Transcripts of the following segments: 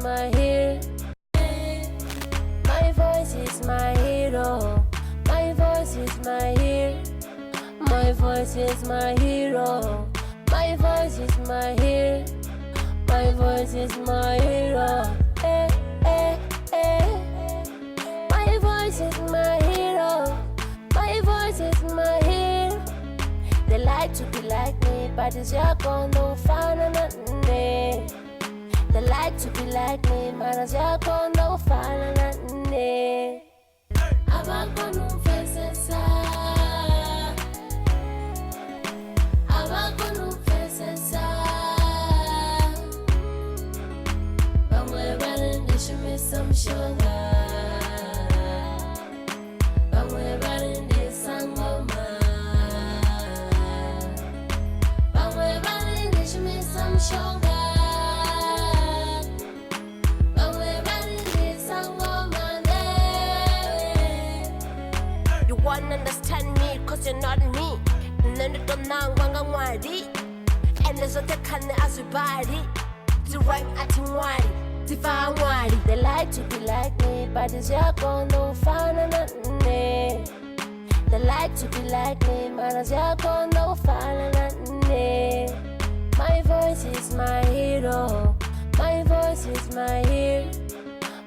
my hero. My voice is my hero. My voice is my hero. My voice is my hero. My voice is my hero. My voice is my hero. Eh, eh, eh. My voice is my hero. My voice is my hero. They like to be like me, but it's your no fun They like to be like me, but it's your no fun Abakonufesesa. Abakonufesesa. Vamwe vari ndishumisa mushonga. Vamwe vari ndisangoma. Vamwe vari ndishumisa mushonga. Vamwe vari ndisangoma ndewe. You won't understand me cause you're not me. Nṋe ndi to nangwa nga ṅwali. Ende zwoṱhe kha nṋe a zwi bali. Dzi rhyme a thi ṅwali, dzi bva ha ṅwali. They like to be like me, but it's your no fana na nṋe. They like to be like me, but it's your no fana na nṋe. My voice is my hero. My voice is my hero.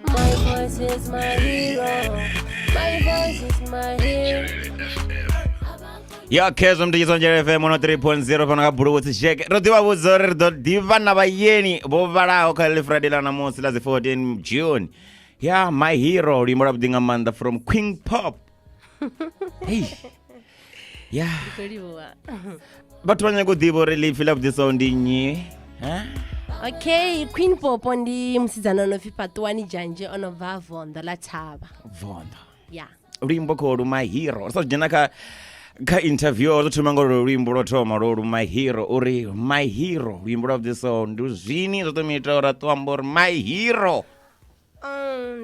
My voice is my hero. My voice is my hero. Ya khezwo mutikidzo Nzhele FM 103.0 fhano kha Buluvhutsi Sheke. Ro ḓivha vhudza uri ri ḓo ḓivha na vhayeni vho vhalaho kha ḽi Friday ḽa ṋamusi ḽa dzi 14 June. Ya My Hero luimbo lwa vhuḓi nga maanḓa from Queen Pop. Hey. Ya. Ndi livhuwa. Vhathu vha nyago u ḓivha uri ḽipfi ḽa vhuḓi so ndi nnyi. Ha? Okay, Queen Popo ndi musidzana o no pfi Fhaṱuwani Dzhanzhe o no bva Venḓa ḽa Thavha. Venḓa. Ya. Luimbo kholu My Hero. Ri sa dzhena kha kha interview ro thoma ngo luimbo lwo thoma lwo lu My Hero uri My Hero luimbo lwa vhuḓi so ndi zwini zwo to mi ita uri a ṱo amba uri My Hero.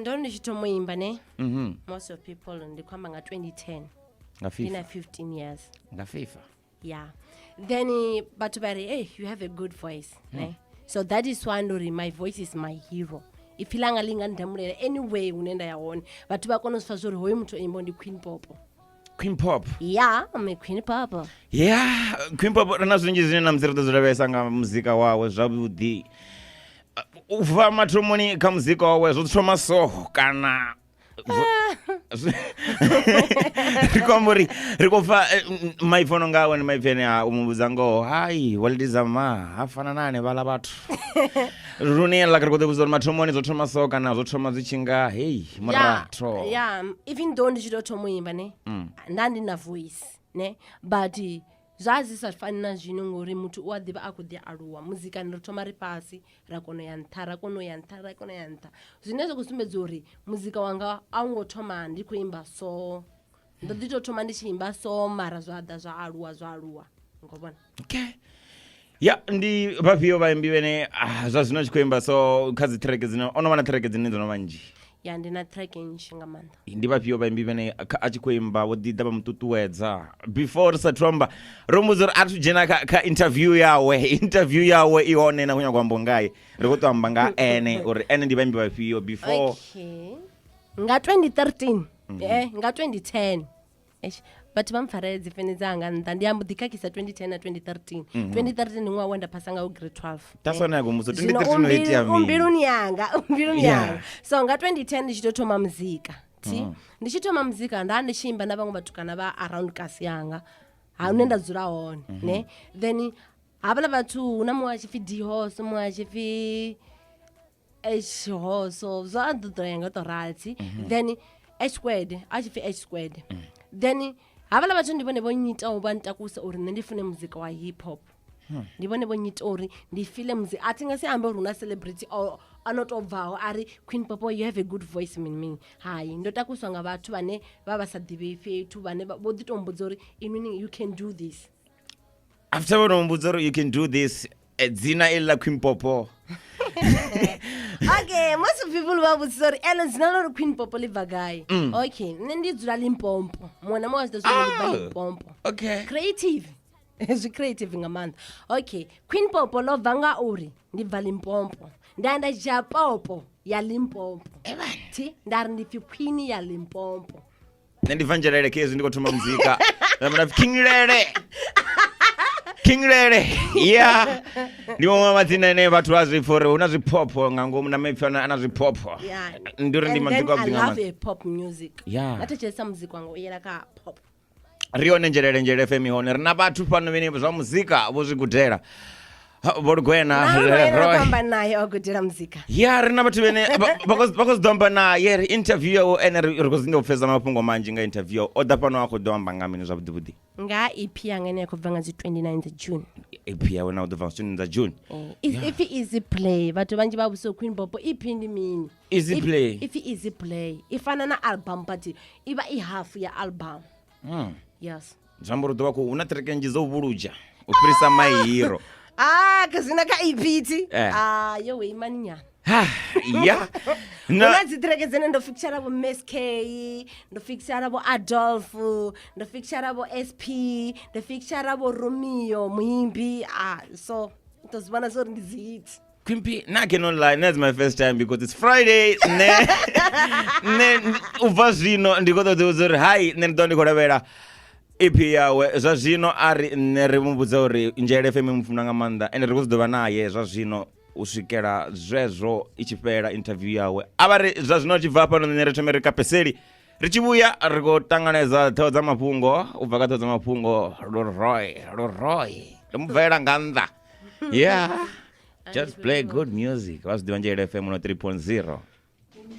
Ndo ndi tshi thoma u imba ne. Most of people ndi khou amba nga 2010. Nga Ndi na FIFA. 15 years. Nga FIFA. Yeah. Then batho ba re, hey, you have a good voice. Ne? So that is why ndori my voice is my hero. Ipfi langa ḽi nga ndamulela anyway hune nda ya hone. Vhathu vha kona u zwi pfa zwori hoyu muthu o imbaho ndi Queen Popo. Queen Pop. Yeah, I'm a Queen Popo. Yeah, Queen Pop ri na zwinzhi zwine na musi ri ḓo zwi lavhelesa nga muzika wawe zwavhuḓi. U bva mathomoni kha muzika wawe zwo thoma so kana ri khou amba uri ri khou pfa maipfi ono nga awe maipfi ane a u mu vhudza ngoho hai walidizama ha fana na hanevhaḽa vhathu lune like ri khou ḓi vhudza uri mathomoni zwo thoma so kana zwo thoma zwi tshi nga hei muratho Yeah, even though ndi tshi tou thoma u imba ne nda ndi na voice ne but zwa zwi sa fani na zwino ngori muthu u a ḓivha a khou ḓi aluwa muzikani ri thoma ri fhasi ra kona u ya nṱha ra kona u ya nṱha ra kona u ya nṱha zwine zwa khou sumbedza uri muzika wanga a u ngo thoma ndi khou imba so ndo ḓi tou thoma ndi tshi imba so mara zwa ḓa zwa aluwa zwa aluwa ngo vhona. Okay. Ya ndi vhafhio vhaimbi vhene zwa zwino tshi khou imba so kha dzi track dzine ono vha na track dzine dzo no vha nnzhi? Ya ndi na track nnzhi nga maanḓa. Ndi vhafhio vhaimbi vhene a tshi khou imba vho ḓi ḓa vha mu ṱuṱuwedza before ri sathu amba ro mbudza uri a thu dzhena kha interview yawe interview yawe i hone na khou nyanga u amba ngaye ri khou tou amba nga ene uri ene ndi vhaimbi vhafhio before. Okay. Nga 2013 nga 2010 eish vhathu vha mpfarele dzi fene dzanga nṱha ndi ambo ḓi khakhisa 2010 na 2013. 2013 ndi ṅwaha we nda phasa ngawo grade 12. That's why nyago mbudzo Zwino 2013 no itea mini? mbiluni yanga mbiluni yanga. So nga 2010 ndi tshi tou thoma muzika thi ndi tshi thoma muzika nda ndi tshi imba na vhaṅwe vhatukana vha around kasi yanga ha hune nda dzula hone ne then havhaḽa vhathu hu na muṅwe a tshi pfi Dihoso muṅwe a tshi pfi H hoso zwa ḓo ḓo ya nga to rathi then H squared a tshi pfi H squared then havhaḽa vhathu ndi vhone vho nyitaho vha ntakusa uri nṋe ndi fune muzika wa hip hop ndi vhone vho nyita uri ndi file muzika a thi nga si ambe uri hu na celebrity o ano to bvaho a ri Queen Popo you have a good voice mini mini hai ndo takuswa nga vhathu vhane vha vha sa ḓivhei fhethu vhane vho ḓi to mbudza uri inwi you can do this. After vho no mbudza uri you can do this dzina ili ḽa Queen Popo. Okay, most people vha vhudzisa uri elo dzina ḽa uri Queen Popo ḽi bva gai. Okay, nṋe ndi dzula Limpopo muṅwe na muṅwe a zwi ḓo zwi bva Limpopo. Okay. Creative zwi creative nga maanḓa. Okay, Queen Popo ḽo bva nga uri ndi bva Limpopo. Nda nda dzhia popo ya Limpopo. Thi nda ri ndi pfi Queen ya Limpopo. Nṋe ndi bva Nzhelele khezwi ndi khou thoma muzika. Nda pfi King Lele. King Lele. Yeah. Ndi maṅwe a madzina ane vhathu vha zwi pfa uri hu na zwiphopho nga ngomu na maipfi ana zwiphopho. Yeah. Ndi uri ndi And muzika then wavhuḓi I nga love maanḓa. a pop music. Yeah. Nda thetshelesa muzika wanga u yela kha pop. Ri hone Nzhelele, Nzhelele FM i hone. Ri na vhathu fhano vhene zwa muzika vho zwi gudela. Ha, Vho Lugwena, Na honoyo ane Leroy. khou amba naye o gudela muzika. Ya ri na vhathu vhene vha khou zwi ḓo amba naye ri interview yawe ene ri khou ḓo pfhesa mafhungo manzhi nga interview yawe. O ḓa fhano a khou ḓo amba nga mini zwavhuḓi vhuḓi. Nga EP yanga ine ya khou bva nga dzi 29 dza June. EP yawe na u ḓo bva nga 29 dza June. Ipfi Easy Play vhathu vhanzhi vha vhudzisa Queen Bobo EP ndi mini? Easy Play. Ipfi Easy Play i fana na album but i vha i half ya album. Yes. Zwi amba uri u ḓo vha khou hu na track nnzhi dzo vhuludzha u fhirisa My Hero. Ah, kazina ka EP thi. Eh. Ah, yo we imani nyana. Ha, ya. Hu Na na dzi track dzine ndo feature vho Miss K, ndo feature vho Adolf, ndo feature vho SP, ndo feature vho Romeo muimbi. Ah, so to zwi vhona zwo uri ndi dzi hit. Queen P, na I cannot lie, that's my first time because it's Friday. Ne, ne, u bva zwino ndi khou ṱoḓa uri hai nṋe ndi ḓo ndi khou lavhelela EP yawe zwa zwino a ri nṋe ri mu vhudza uri Nzhelele FM mu funa nga maanḓa ende ri khou zwi ḓo vha naye zwa zwino u swikela zwezwo i tshi fhela interview yawe a vha ri zwa zwino tshi bva hafha nṋe ri thome ri kapeseli ri tshi vhuya ri khou ṱanganedza ṱhoho dza mafhungo u bva kha ṱhoho dza mafhungo Leroy Leroy ndo mu bvela nga nnḓa yeah just play good music vha zwi ḓivha Nzhelele FM 103.0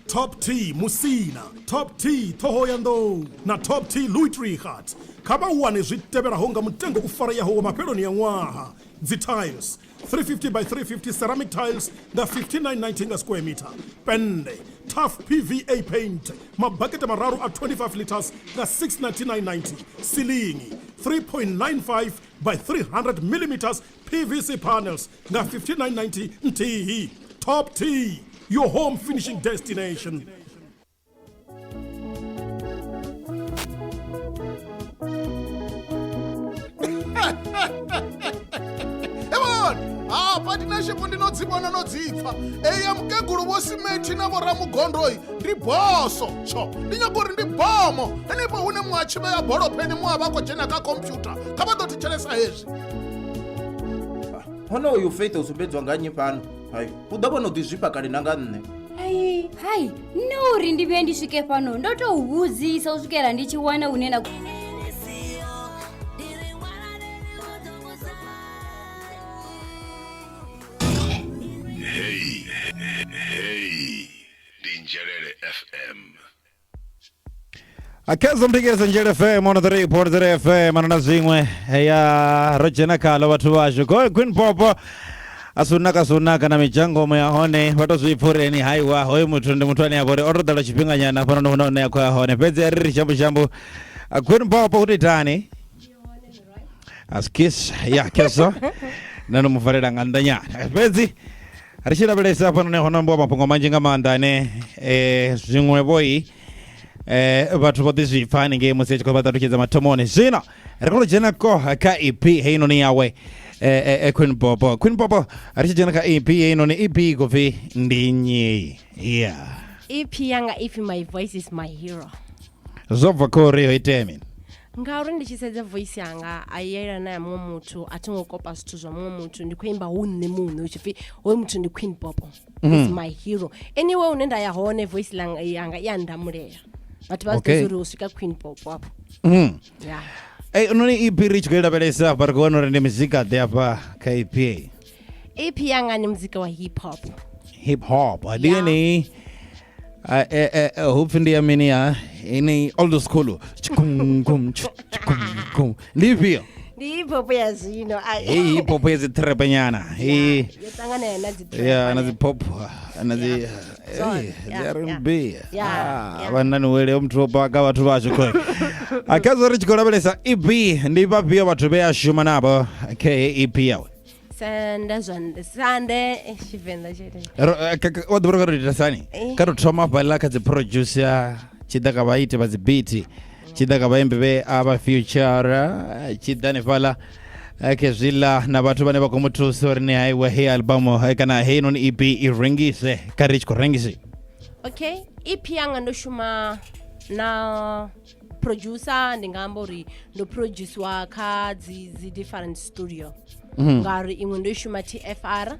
Top T Musina, Top T Thohoyandou na Top T Louis Trichardt kha vha wane zwi tevhelaho nga mutengo u fareaho wa mafheloni ya ṅwaha. Dzi tiles 350 by 350 ceramic tiles nga 59.90 nga square meter. Pennde Tough PVA paint mabakete mararu a 25 liters nga 699.90. Silingi 3.95 by 300 millimeters PVC panels nga 59.90 nthihi. Top T, your home finishing destination. Hafha tinashepo ndinodzivona nodzipfa eya mukegulu vho simethi na vhoramugondoi ndi boso tsho ndi nyaga uri ndi bomo henefho hune muṅwe a tshi vhea bolopheni muṅwe a vha khou dzhena kha khomphyutha kha vha ḓo thetshelesa hezwi. Honoyu Faith o sumbedzwa nga nnyi fhano? Hai, u ḓo vhona u ḓi zwifha kale na nga nṋe. Hai, hai, nṋe uri ndi vhuye ndi swike fhano ndo tou vhudzisa u swikela ndi tshi wana hune na Hey, hey, ndi Nzhelele FM. Akezo mthikeleso Nzhelele FM 103.0 FM ano na zwiṅwe ya ro dzhena khaḽo vhathu vhashu Queen Popo asunaka sunaka na midzhangomo ya hone vha to zwi pfa uri eni haiwa hoyo muthu ndi muthu ane a vha uri o to ḓala tshifhinganyana hafhanoni hune hune a khou ya hone fhedzi a ri ri shambu shambu Queen Popo u to itani askis ya keso nṋe ndo mu valela nga nnḓa nyana fhedzi ri tshi lavhelesa hafhanoni ho no ambiwa mafhungo manzhi nga maanḓa ane zwiṅwe vhoi vhathu vho ḓi zwi pfa haningei musi a tshi khou vha ṱalutshedza mathomoni. Zwino ri khou dzhena ko kha EP heinoni yawe Queen Popo. Queen Popo ri tshi dzhena kha EP heinoni, EP i khou pfi ndi nnyi? Yeah. EP yanga ipfi My Voice Is My Hero. Zwo bva kha uri ho itea mini? Ngauri ndi tshi sedza voice yanga a i yelana na ya muṅwe muthu, a thi ngo kopa zwithu zwa muṅwe muthu, ndi khou imba hu nṋe muṋe hu tshi pfi hoyu muthu ndi Queen Popo. Is my hero. Anyway hune nda ya hone voice langa yanga i a ndamulela. Vhathu vha zwi ḓivha uri hu swika Queen Popo afho. Yeah. Ei, noni EP ri tshi khou i lavhelesa hafha ri khou wana uri ndi muzika ḓe hafha kha EP? EP yanga ndi muzika wa hip hop. Hip hop. Ndi yeneyi hupfi ndi ya mini ya ine old school tshikum tshikum ndi ifhio? Ndi hip hop ya zwino. Heyi hip hop ya dzi trap nyana. Heyi. Yo ṱangana na dzi trap. Ya na dzi pop na dzi dzi R&B. Vhanna ni wele muthu o paka vhathu vhashu khoe. Akhazo ri tshi khou lavhelesa EP ndi vhafhio vhathu vhe a shuma navho kha heyi EP yawe? Sanda zwa sande Tshivenḓa tsha ita. Wa ḓivha uri ri ita sani? Kha ri thoma fhaḽa kha dzi producer, tshi ḓa kha vhaiti vha dzi beat, tshi ḓa kha vhaimbi vhe a vha future, tshi ḓa hanefhaḽa Khezwiḽa na vhathu vhane vha khou mu thusa uri ni haiwe heyi album kana heinoni EP i rengise kha ri tshi khou rengisiwa. Okay, EP yanga ndo shuma na producer, ndi nga amba uri ndo produciwa kha dzi different studio. Ngauri iṅwe ndo i shuma TFR,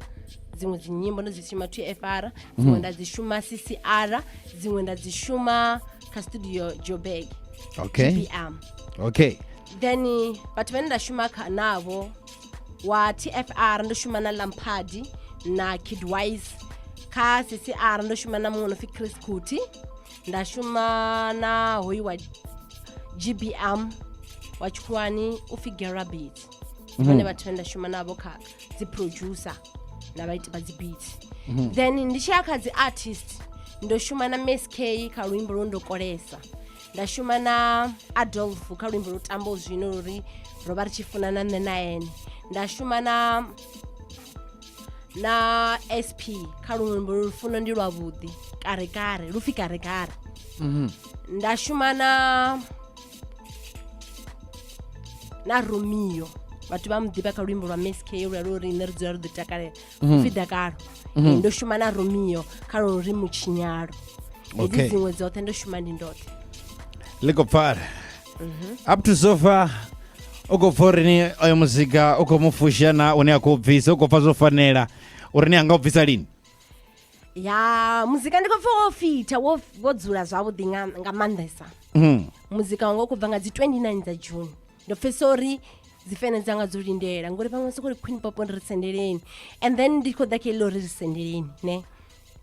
dziṅwe dzi nyimbo ndo dzi shuma TFR, dziṅwe nda dzi shuma CCR, dziṅwe nda dzi shuma kha studio Joburg. Okay. GBM. Okay. Then vhathu vhane nda shuma kha navho wa TFR ndo shuma na Lampard na Kidwise. Kha CCR ndo shuma na muṅwe no pfi Chris Kuti, nda shuma na hoyu wa GBM wa tshikhuwani u pfi Gerabit. Vhone vhathu vhane nda shuma navho kha dzi producer na vhaiti vha dzi beats. Then ndi tshi ya kha dzi artist ndo shuma na Miss K kha luimbo lwo ndo kolesa, nda shuma na Adolf kha luimbo lwo tambaho zwino uri ro vha ri tshi funana nṋe na ene, nda shuma na SP kha luimbo lufuno ndi lwavhuḓi kare kare lupfi kare kare. Nda shuma na Romeo, vhathu vha muḓivha kha luimbo lwa Miss K lwa lwo ri nṋe ri dzula ri ḓi takalela upfi dakalo. Ndo shuma na Romeo kha lwo ri mutshinyalo. Hedzi dziṅwe dzoṱhe ndo shuma ndi ndoṱhe. Ḽi khou pfala up to so far u khou pfa uri ni oyo muzika u khou mu fusha na une a khou bvisa, u khou pfa zwo fanela uri ni anga u bvisa lini? Ya, muzika ndi khou pfa wo fitha, wo dzula zwavhuḓi nga maanḓesa. Muzika wanga u khou bva nga dzi 29 dza June. Ndo pfesa uri dzi fene dzanga dzo lindela ngori vhaṅwe soko ri Queen Popo ndi ri sendeleni, and then ndi khou ḓa kha iḽo ri ri sendeleni ne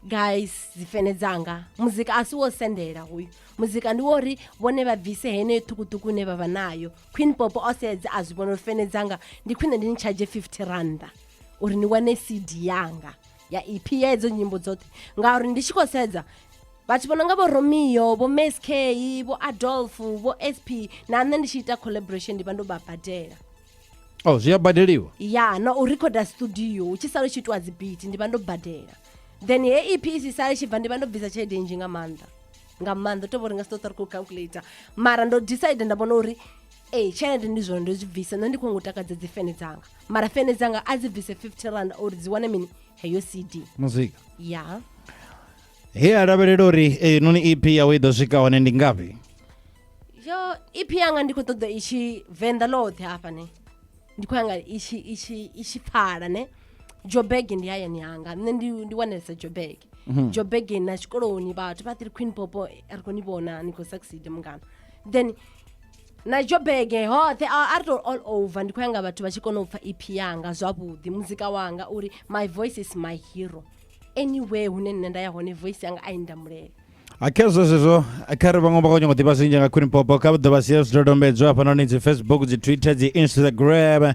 guys, dzi fene dzanga muzika a si wo sendela hoyu muzika, ndi wo uri vhone vha bvise heneyo ṱhukuṱhuku ine vha vha nayo. Queen Popo o sedza a zwi vhona uri fene dzanga ndi khwine ndi ni charge 50 randa uri ni wane CD yanga ya EP ya hedzo nyimbo dzoṱhe, ngauri ndi tshi khou sedza vhathu vho no nga vho Romeo, vho Miss K, vho Adolf, vho SP, na nṋe ndi tshi ita collaboration ndi vha ndo vha badela. Oh, zwi a badeliwa? Ya, na u recorda studio hu tshi sala u tshi itiwa dzi beat ndi vha ndo badela. Then he EP i si sale tshi bva ndi vha ndo bvisa tshelede nnzhi nga maanḓa nga maanḓa, to vho ri nga si ṱo ri khou calculator, mara ndo decide nda vhona uri ee, tshelede ndi zwone ndo zwi bvisa, nṋe ndi khou ngo takadza dzi fene dzanga, mara fene dzanga a dzi bvise 50 rand uri dzi wane mini heyo CD muzika. Ya. He a lavhelela uri einoni EP yawe i ḓo swika hone ndi ngafhi? Yo EP yanga ndi khou ṱoḓa i tshi venḓa ḽoṱhe hafha ne, ndi khou yanga i tshi i tshi i tshi pfala ne. Joburg ndi hayani hanga nṋe, ndi wanalesa Joburg. Joburg na tshikoloni vhathu vha ḓi ri Queen Popo ri khou ni vhona ni khou succeed mungana. Then na Joburg hoṱhe a ri to all over, ndi khou yanga vhathu vha tshi kona u pfa EP yanga zwavhuḓi, muzika wanga, uri my voice is my hero. Anywhere hune nṋe nda ya hone voice yanga a i ndamulele. A khezwo zwezwo kha ri vhaṅwe vha khou nyanga u ḓivha zwinzhi nga Queen Popo, kha vha ḓo vha sia zwidodombedzwa hafhanoni dzi Facebook, dzi Twitter, dzi Instagram,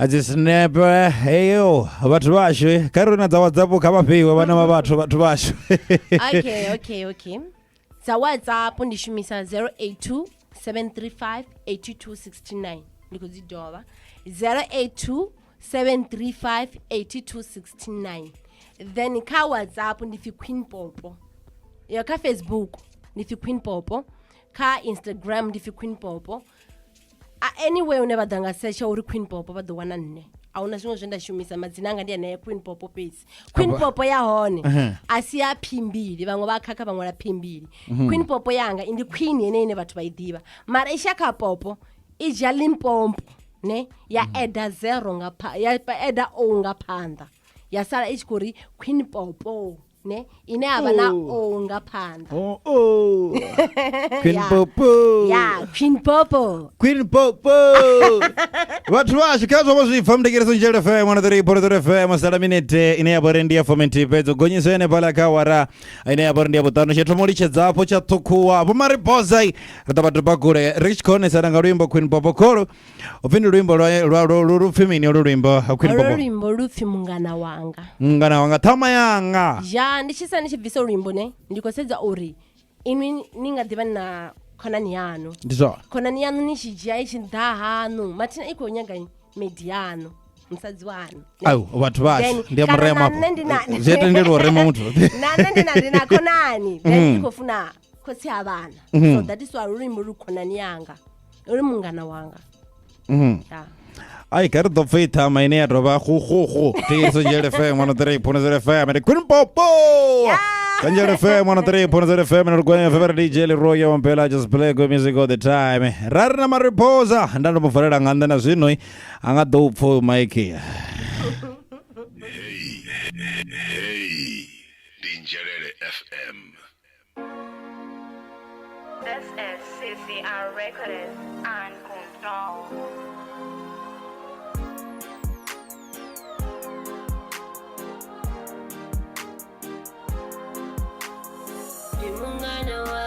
dzi Snap. Heyo vhathu vhashu kha ri na dza WhatsApp kha vha fhiwe vhana vha vhathu vhathu vhashu. Okay, dza WhatsApp ndi shumisa 082 735 8269, ndi khou dzi dovha, 082 735 8269. Then kha WhatsApp ndi pfi Queen Popo, yo kha Facebook ndi pfi Queen Popo, kha Instagram ndi pfi Queen Popo. Anyway une vha ḓa nga setsha uri Queen Popo vha ḓo wana nṋe, a huna zwiṅwe zwe nda shumisa, madzina anga ndi anea Queen Popo fhedzi. Queen Popo ya hone a si ya p mbili, vhaṅwe vha khakha vha ṅwala p mbili. Queen Popo yanga ndi queen ene ine vhathu vha i ḓivha, mara i shakha popo i dzhia Limpompo ne ya eda zero nga ya eda o nga phanḓa, ya sala i tshi khou ri Queen Popo ne ine ya vha na o nga phanḓa. Oh, oh. Queen Popo. Ya, Queen Popo. Queen Popo. Vhathu vhashu kha zwo vha zwi pfa mndekeleso Nzhele FM 103.3 FM sala minete ine ya vha uri ndi ya fomenti fhedzo gonyiso henefhaḽa kha awara ine ya vha uri ndi ya vhuṱanu tsha thoma u litshedza hafho tsha ṱhukhuwa vho Mariboza ri ḓo vha doba kule ri tshi khou onesana nga luimbo Queen Popo kholo upfi ndi luimbo lwa lu pfi mini olu luimbo Queen Holo Popo? Luimbo lu pfi Mungana Wanga. Mungana wanga, ṱhama yanga. Ya, ndi tshi sa ndi tshi bvisa luimbo ne ndi khou sedza uri inwi ni nga ḓivha na khonani yanu, ndi zwone khonani yanu ni tshi dzhia i tshi ḓa haṋu mathina i khou nyaga medi yanu, musadzi wanu. Au vhathu vhashu Then, ndi a kana murema na afho. nṋe ndi na- Zwi a tendelwa u rema muthu. Na nṋe ndi na khonani, then ndi khou funa khotsi ha vhana, so that is why luimbo lu khonani yanga, uri mungana wanga. Ya. Ai kha ri ḓo pfa ithama ine ya dovha gugugu theiso Nzhele FM 103.0 FM ndi Queen Popo Nzhele FM 103.0 FM na Lugwenya FM DJ Leroy wa Mpela just play good music all the time. Ra ri na mariposa nda ndo mu valela nga nnḓa na zwino a nga ḓo pfa uyu Mike. Hey, ndi Nzhelele FM. This is CCR Records and Control. Ndi mungana wa